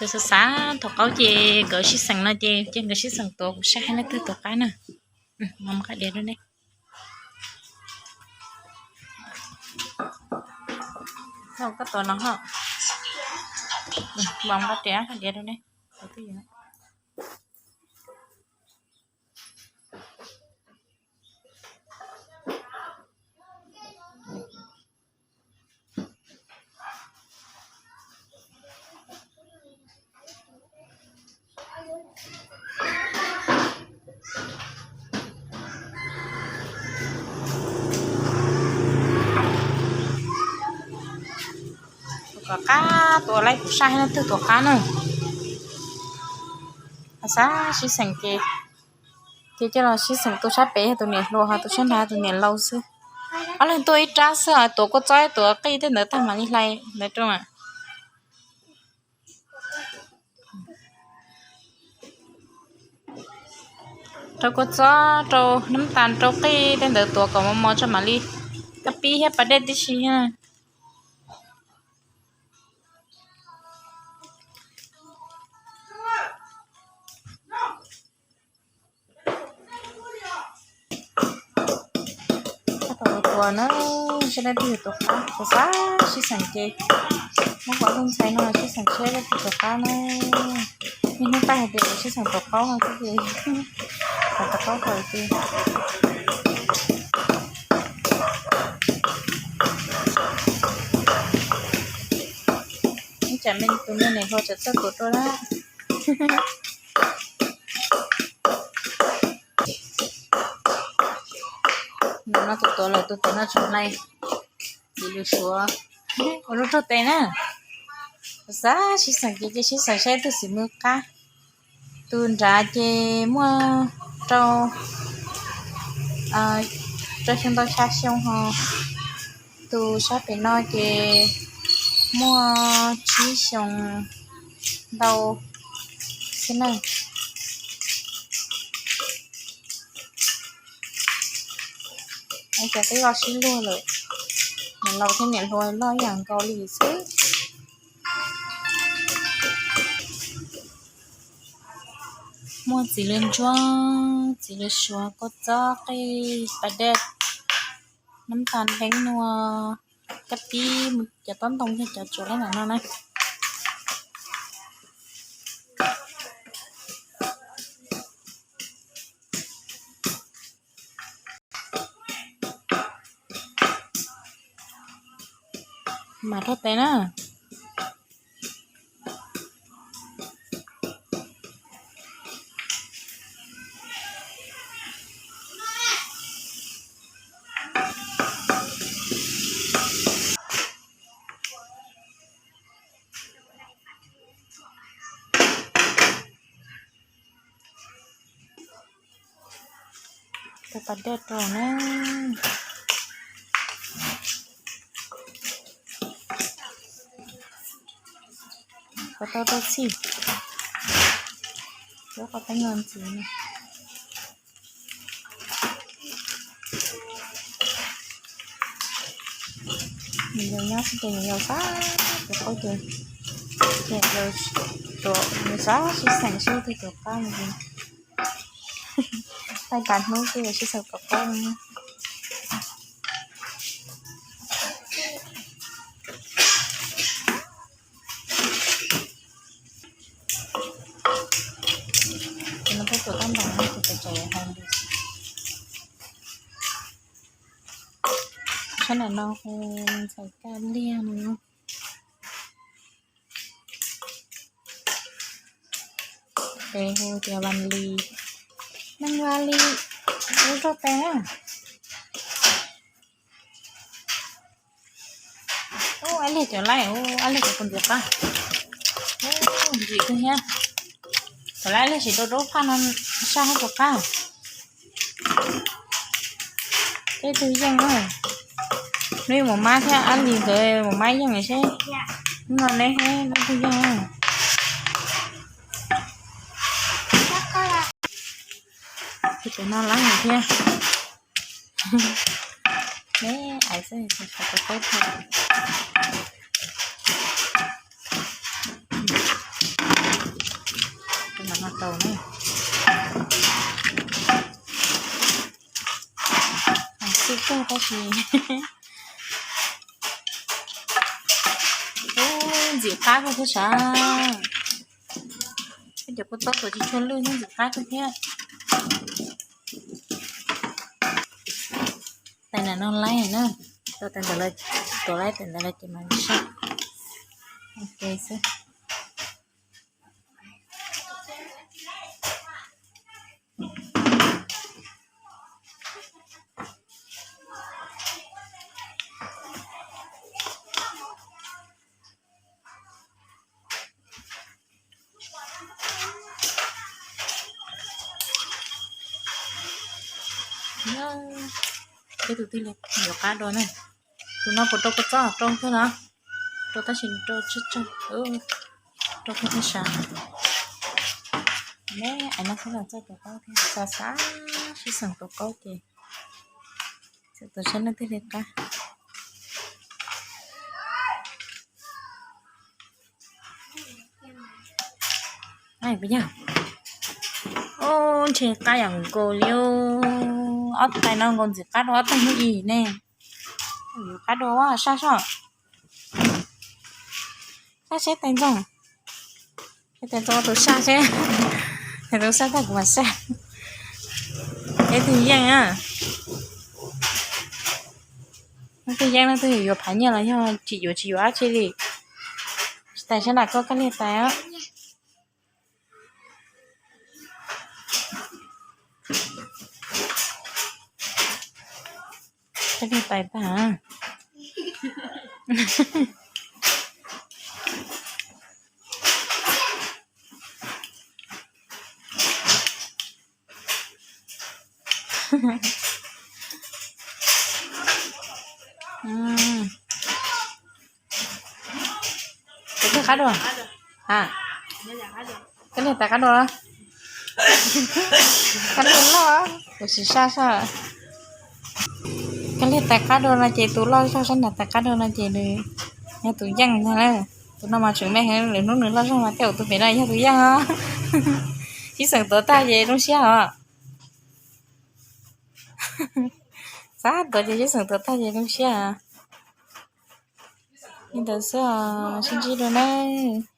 Xav xav tuav qaub ces nkawd sib xeem no ces cia nkawd sib xeem tuav, kuv saib leej twg tuav qab na. Mam mus qab diav rau nej. Koj tuav no, mam mus qab diav rau nej. Tuav qab, tuav laib kuv saib leej twg tuav qab na. Xav sib xeem ces, ces coj los sib xeem, tus sab pem yog tus niam hluas, ho tus sab nrad tus niam laus xwb. Ob leeg tuaj ib rab xwb, tuav kua txob tuav qij tej ntawd tag mam li hlais ntawd rau. Rau kua txob, rau nab tas, rau qij tej ntawd tuav kom mos mos tso mam li kab pib thiab pas dej tib si. Tuav na, seb leej twg tuav qab, xav xav sib xeem ces muab qhov lub ntxhais no sib xeem seb leej twg tuav qab na. Niaj hnub tag hais tias sib xeem tuav qaub no xwb ces, tuav qaub thaum twg. Ib tsam me tus me niam hluas txawm txawj tuav dua na. Nim no tus tuav lawm, tus tuav no tsuas hlais txiv lws suav ua lub rog tes na. Xav sib xeem ces cia sib xeem saib tus xim mws qab. Tus nrad ces muaj rau, rau xyoo ntau xya xyoo ho. Tus sab pem no ces muaj tsib xyoo ntau xwb na. Cov teb loj sib luag lawm, niam laus thiab niam hluas loj ib yam nkaus li xwb. Muaj txiv lws ntsuab, txiv lws suav, kua txob, qij, pas dej, nab tas, npeb nua, kab pib, cov tob ntoo thiab cov tsuav lab ntawm no na. Mam rau tes na. Rau pas dej rau na. Kom tau rau txhij. Rau qhov teeb no ntxiv. Nws yau nyob xwb ces nws yau xav tuav qaub ces, ces yau tuav, nws xav sib xeem seb twg tuav qab no ces taij tas hnub xwb yau sib xeem tuav qaub no. Ces no peb tuav tau npaum no ces peb tseem hais lus. Sab nram no hu ntxhais kaj liag no. Ces hu tias Vas Lis, neeg Vas Lis, ua rau tes na. Ub, ab liag cov laib, ub, ab liag cov puas ntxiv qab. Ub, ntxim kawg thiab. Thaum lawv ab liag tsis rau rau phaj no saj hab rov qab. Tej tug yeej na. Hnub ib Mus Mab thiab Ab Lis nkawd Mus Mab yeej seb hnub no neb, neb tug yeej na. Tus cov no lab thiab. Neb ais xwb, xav tau qaub tag. Tau na. Xwb kawg tab sis ntxim qab kawg thiab sav. Koj cov kua txob tuav tsis tshua lwj thiab ntxim qab kawg thiab. Tais na no laib na, tuav tais ntawd lawm, tuav laib tais ntawd lawm ces mas sab. Ok xwb. Peb tus tij laug yuav qab dua na. Tus no puas rau kua txob rau kawg no? Rau tab sis rau tsawg tsawg, rau kawg thiab sav. Ne, ais no xwb los txawj tuav qaub thiab, xav xav sib xeem tuav qaub ces xav tuav saib leej twg li qab. Ub, ntshe qab yam nkaus li, ob tais no nkaus ntxim qab dua ob tais hnub i ne. Yuav qab dua sab soj. Sab seb tais ntxoog, tais ntxoog tus sab seb, tais tus sab tag kuv mam sab. Ib tug yeej na, ib tug yeej no twg yuav phav nyiaj los yog tsis yuav tsis yuav dab tsi li. Tais sab nram koj, koj liag tais os. Koj liag tais tag. Koj liag qab dua, koj liag tais qab dua los? Qab dua loj, kuv tsis sab sab. Koj liag tais qab dua no ces tus loj zog sab nram tais qab dua no ces nws yog tus yeej ntag na. Tus no mas tseem me heev, lwm hnub nws loj zog mas tej zaum tus pem no yog tus yeej os. Sib xeem tuav tag ces zoo siab os. Xav tuav ces sib xeem tuav tag ces zoo siab os. Li ntawd xwb os, sib ntsib dua nawb.